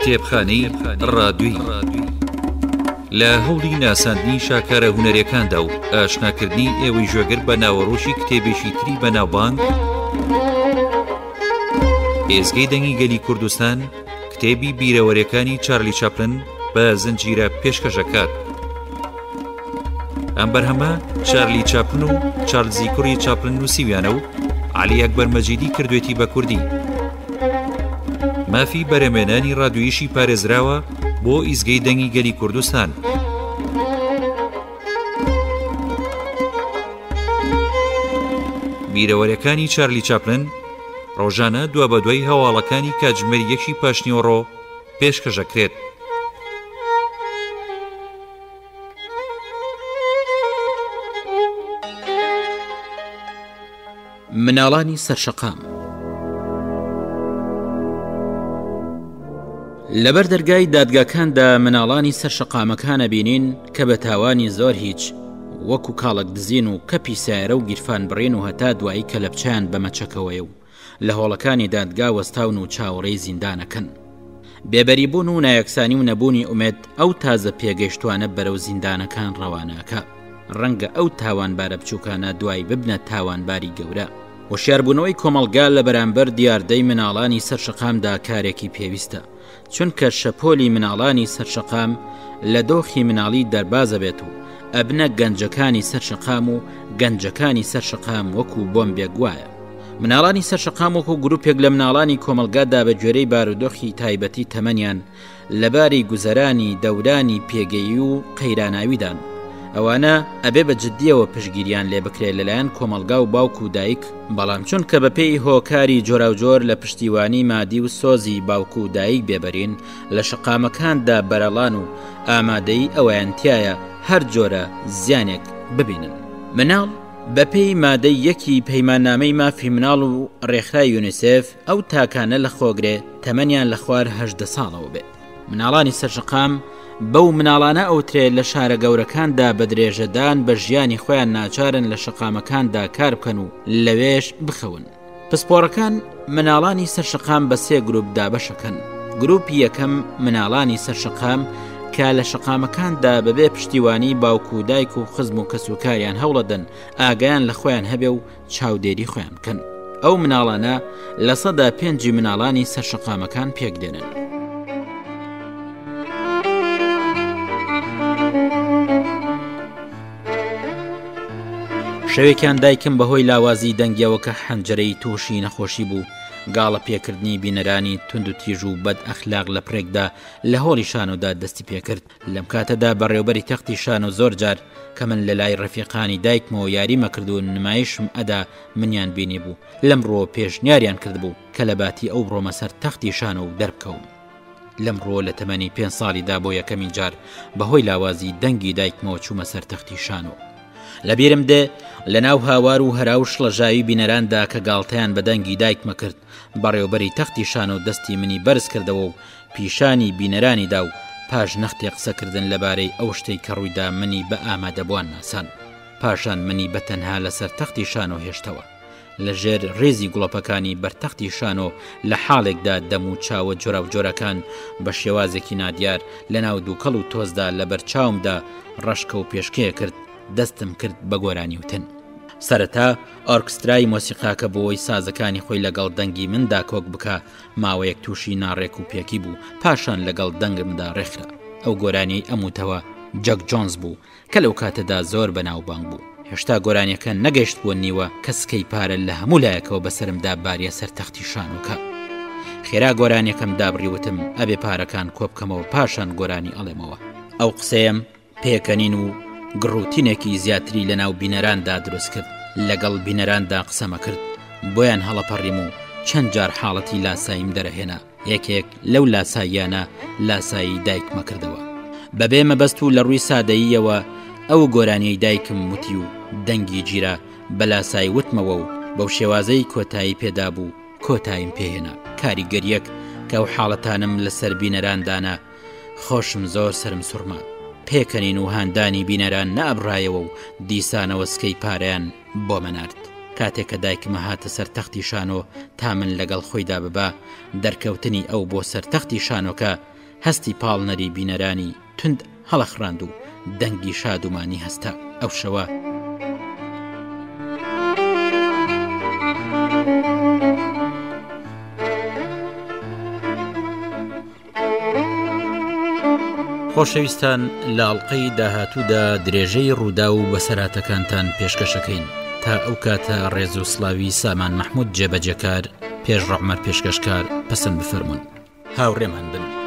کتێبخانەی ڕادیۆیی لە هەوڵی ناساندنی شاکارە هونەریەکاندا و ئاشناکردنی ئێوەی گوێگر بە ناوەڕۆکی کتێبێکی تری بەناوبانگ، ئێزگەی دەنگی گەلی کوردستان کتێبی بیرەوەریەکانی چارلی چاپلن بە زنجیرە پێشکەش ئەکات. ئەم بەرهەمە چارلی چاپلن و چارلزی کوڕی چاپلن نووسیویانە و عەلی ئەکبەر مەجیدی کردوێتی بە کوردی. مافی بەرهەمێنانی ڕادیۆیشی پارێزراوە بۆ ئیزگەی دەنگی گەلی کوردستان. بیرەوەریەکانی چارلی چاپلن ڕۆژانە دوابەدوای هەواڵەکانی کاتژمێر یەکی پاشنیوەڕۆ پێشکەش ئەکرێت. مناڵانی سەرشەقام لەبەر دەرگای دادگاکاندا مناڵانی سەر شەقامەکانە بینین کە بە تاوانی زۆر هیچ وەکو کاڵک دزین و کەپی سایرە و گیرفان بڕین و هەتا دوایی کەلەپچەیان بە مەچەکەوەیە و لە هۆڵەکانی دادگا وەستاون و چاوەڕێی زیندانەکەن. بێبەریبوون و نایەکسانی و نەبوونی ئومێد ئەو تازە پێگەیشتوانە بەرەو زیندانەکان ڕەوانەکا. ڕەنگە ئەو تاوانبارە بچووکانە دوای ببنە تاوانباری گەورە. هۆشیاربوونەوەی کۆمەڵگا لە بەرامبەر دیاردەی مناڵانی سەر شەقامدا کارێکی پێویستە. چونکە شەپۆلی مناڵانی سەر شەقام لە دۆخی مناڵی دەربازەبێت و ئەبنە گەنجەکانی سەر شەقام و گەنجەکانی سەر شەقام وەکو بۆمبێک وایە. مناڵانی سەر شەقام وەکو گروپێک لە مناڵانی کۆمەڵگادا بە گوێرەی بارودۆخی تایبەتی تەمەنیان لە باری گوزەرانی دەورانی پێگەیی و قەیراناویدان. ئەوانە ئەبێ بە جددیەوە پشتگیریان لێ بکرێ لەلایەن کۆمەڵگا و باوک و دایک، بەڵام چونکە بەپێی هۆکاری جۆراوجۆر لە پشتیوانی مادی و سۆزی باوک و دایک بێبەرین، لە شەقامەکاندا بەرەڵان و ئامادەیی ئەوەیان تیایە هەر جۆرە زیانێک ببینن. مناڵ، بەپێی مادەی یەکی پەیماننامەی مافی مناڵ و ڕێکخراوی یونیسێف، ئەو تاکانە لەخۆگرێ تەمەنیان لە خوار 18 ساڵەوە بێ. مناڵانی سەرشەقام بەو مناڵانە ئەوترێ لە شارە گەورەکاندا بە درێژەدان بە ژیانی خۆیان ناچارن لە شەقامەکاندا کار بکەن و لەوێش بخەون. پسپۆڕەکان مناڵانی سەرشەقام بە سێ گروپ دابەشەکەن. گروپی یەکەم مناڵانی سەرشەقام کە لە شەقامەکاندا بەبێ پشتیوانی باوک و دایک و خزم و کەسوکاریان هەوڵەدەن ئاگایان لە خۆیان هەبێ و چاودێری خۆیان بکەن ئەو مناڵانە 5% مناڵانی سەر شەقامەکان پێک دێنن. شەوێکیان دایکم بەهۆی لاوازی دەنگیەوە کە حەنجەرەی تووشی نەخۆشی بوو گاڵە پێکردنی بینەرانی تونند و تیژ و بەد ئەخلاق لە پرێکدا لە هۆڵی شانۆدا دەستی پێکرد لەم کاتەدا بەڕێوبەری تەختی شانۆ زۆر جار کە من لە لای ڕەفیقانی دایکمەوە یاریمە کرد و نمایشم ئەدا منیان بینی بوو لەم ڕووە پێشنیاریان کردبوو کە لە باتی ئەو بڕۆمە سەر تەختی شانۆ و دەربکەوم. لەم ڕووە لە تەمەنی پێنج ساڵیدا بۆ یەکەمین جار بە هۆی لاوازی دەنگی دایکمەوە چوومە سەر تەختی شانۆ. لە بیرم دێ لە ناو هاوار و هەرا و شڵەژاوی بینەراندا کە گاڵتەیان بە دەنگی دایکمە کرد، بەڕێوبەری تەختی شانۆ دەستی منی بەرز کردەوە و پیشانی بینەرانی دا و پاش نەختێ قسەکردن لەبارەی ئەو شتەی کە ڕوویدا منی بە ئامادەبووان ناساند. پاشان منی بە تەنها لەسەر تەختی شانۆ هێشتەوە. لە ژێر ڕیزی گوڵەپەکانی بەر تەختی شانۆ لە حاڵێکدا دەم و چاوە جۆراوجۆرەکان بە شێوازێکی نادیار لە ناو دووکەڵ و تۆزدا لەبەر چاومدا ڕەشکە و پێشکێ کرد، دەستم کرد بە گۆرانی وتن. سەرەتا ئۆرکسترای مۆسیقاکە بۆوەی سازەکانی خۆی لەگەڵ دەنگی مندا کۆک بکا ماوەیەک تووشی ناڕێک و پێکی بوو، پاشان لەگەڵ دەنگمدا ڕێکخرا. ئەو گۆرانیەی ئەم وتەوە جەک جۆنز بوو کە لەو کاتەدا زۆر بەناوبانگ بوو. هێشتا گۆرانیەکە نەگەیشتبووە نیوە کە سکەی پارە لە هەموو لایەکەوە بەسەرمدا باریە سەر تەختی شانۆکە. خێرا گۆرانیەکەم دابڕی وتم ئەبێ پارەکان کۆبکەمەوە پاشان گۆرانی ئەڵێمەوە. ئەو قسەیەم پێکەنین و گڕوتینێکی زیاتری لەناو بینەراندا دروست کرد، لەگەڵ بینەراندا قسەمە کرد، بۆیان هەڵەپەڕیم و چەند جار حاڵەتی لاساییم دەرەهێنا، یەکێک لەو لاساییانە لاسایی دایکمە کردەوە. بەبێ مەبەست و لە ڕووی سادەییەوە ئەو گۆرانیەی دایکم وتی و دەنگی گیرا، بە لاسایی وتمەوە و بەو شێوازەی کۆتایی پێدابوو کۆتاییم پێهێنا. کاریگەرییەک کە ئەو حاڵەتانەم لەسەر بینەران دانا، خۆشم زۆر سەرم سوڕما. پێکەنین و هاندانی بینەران نەئەبڕایەوە و دیسانەوە سکەی پارەیان بۆمە نارد. کاتێ کە دایکمە هاتە سەر تەختی شانۆ تا من لەگەڵ خۆیدا ببا، دەرکەوتنی ئەو بۆ سەر تەختی شانۆکە. هەستی پاڵنەری بینەرانی توند هەڵەخڕاند و دەنگی شادومانی هەستا ئەو شەوە. خۆشەویستان لە ئەڵلقەی داهاتوودا درێژەی ڕوودا و بەسەراتەکانتان پێشکەشەکەین تا ئەو کاتە ڕێز و سلاوی سامان مححمود جێبەجێکار پێش ڕەعمەر پێشکەشکار پسند بفەرمونون هاوڕێمان بن.